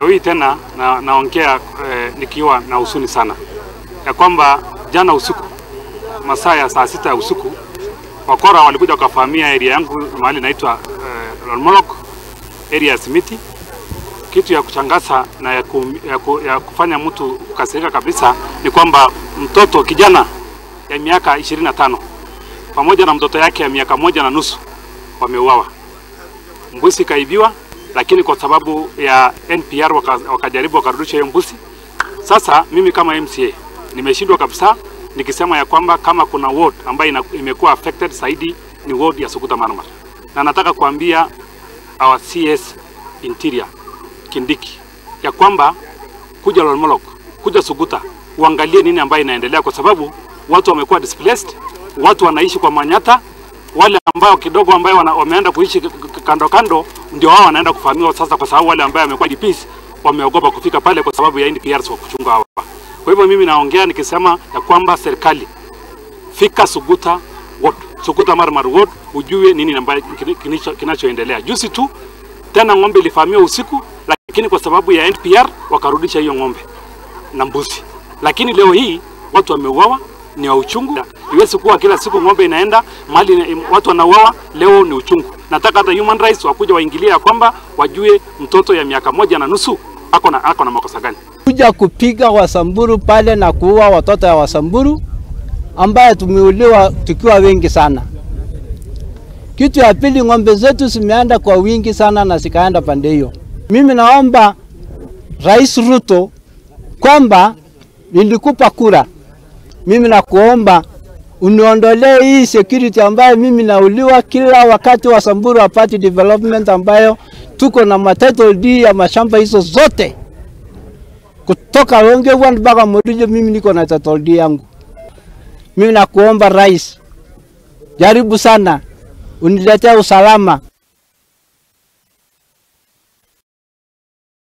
Leo hii tena naongea nikiwa na huzuni sana ya kwamba jana usiku masaa ya saa 6 ya usiku wakora walikuja wakafahamia area yangu mahali inaitwa Lolmolok, area ya Simiti. Kitu ya kuchangaza na ya kufanya mtu kukasirika kabisa ni kwamba mtoto kijana ya miaka 25 pamoja na mtoto yake ya miaka 1.5 wameuawa. Mbuzi kaibiwa, lakini kwa sababu ya NPR wakajaribu wakarudisha hiyo mbuzi. Sasa mimi kama MCA nimeshindwa kabisa nikisema ya kwamba kama kuna ward ambayo imekuwa affected zaidi ni ward ya Suguta Marmar. Na nataka kuambia our CS Interior Kindiki ya kwamba kuja Lolmolok, kuja Suguta, uangalie nini ambayo inaendelea, kwa sababu watu wamekuwa displaced, watu wanaishi kwa manyata, wale ambao kidogo ambao wameenda kuishi kando kando ndio wao wanaenda kufahamiwa sasa, kwa sababu wale ambao wamekuwa DPs wameogopa kufika pale kwa sababu ya NPRs wa kuchunga hawa. Kwa hivyo mimi naongea nikisema ya kwamba serikali, fika Suguta ward, Suguta Marmar ward, ujue nini ambayo kinachoendelea. Juzi tu tena ng'ombe ilifahamiwa usiku, lakini kwa sababu ya NPR wakarudisha hiyo ng'ombe na mbuzi. Lakini leo hii watu wameuawa, ni wa uchungu. Iwezi kuwa kila siku ng'ombe inaenda mali watu wanauawa, leo ni uchungu. Nataka hata human rights wakuja waingilie ya kwamba wajue mtoto ya miaka 1.5 ako na makosa gani. Kuja kupiga Wasamburu pale na kuua watoto ya Wasamburu ambaye tumeuliwa tukiwa wengi sana. Kitu ya pili, ng'ombe zetu zimeenda kwa wingi sana na zikaenda pande hiyo. Mimi naomba Rais Ruto kwamba nilikupa kura, mimi nakuomba uniondolee hii security ambayo mimi nauliwa kila wakati. Wasamburu apati development ambayo tuko na title deed ya mashamba hizo zote kutoka Longewan mpaka Morijo, mimi niko na title deed yangu. Mimi nakuomba Rais, jaribu sana uniletee usalama.